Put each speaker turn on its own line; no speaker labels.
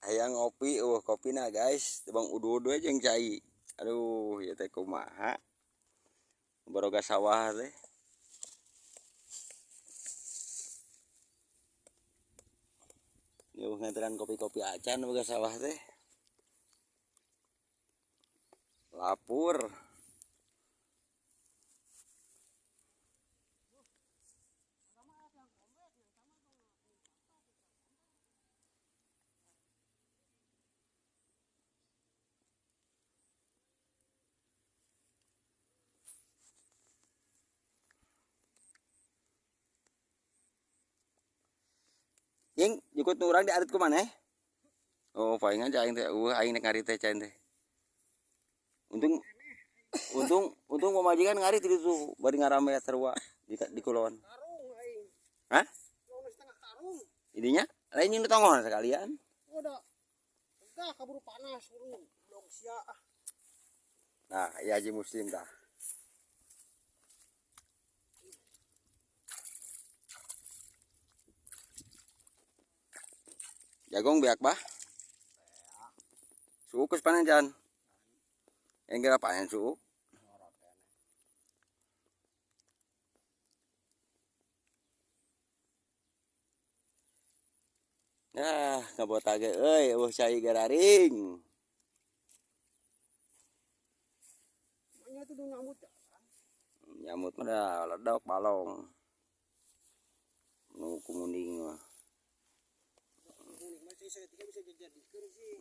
Hayang ngopi, eueuh kopina guys, tebang udud we jeung cai. Aduh, ieu teh kumaha? Baroga sawah teh. Ieu nganteran kopi-kopi acan boga sawah teh. Lapur. Ying, jukut nu urang diarit ku maneh? Oh, palingan aing teh eueuh aing nek ngarit teh cain teh. Untung untung untung pamajikan ngarit di ditu bari ngarame sarua di kulon.
Karung aing.
Hah?
Setengah karung.
Ininya lain nu tongon sekalian.
Udah. Enggak kaburu panas buru. Blong sia ah.
Nah, iya Haji Muslim dah. Jagung beak bah. Suuk geus panen jan. Yang kira panen suuk. Nah, ngabota ge euy, eueuh cai gararing.
Nya itu nyamut.
Nyamut mah dah ledok balong. Nu kumuning mah.
Masih seketika bisa dijadikan sih.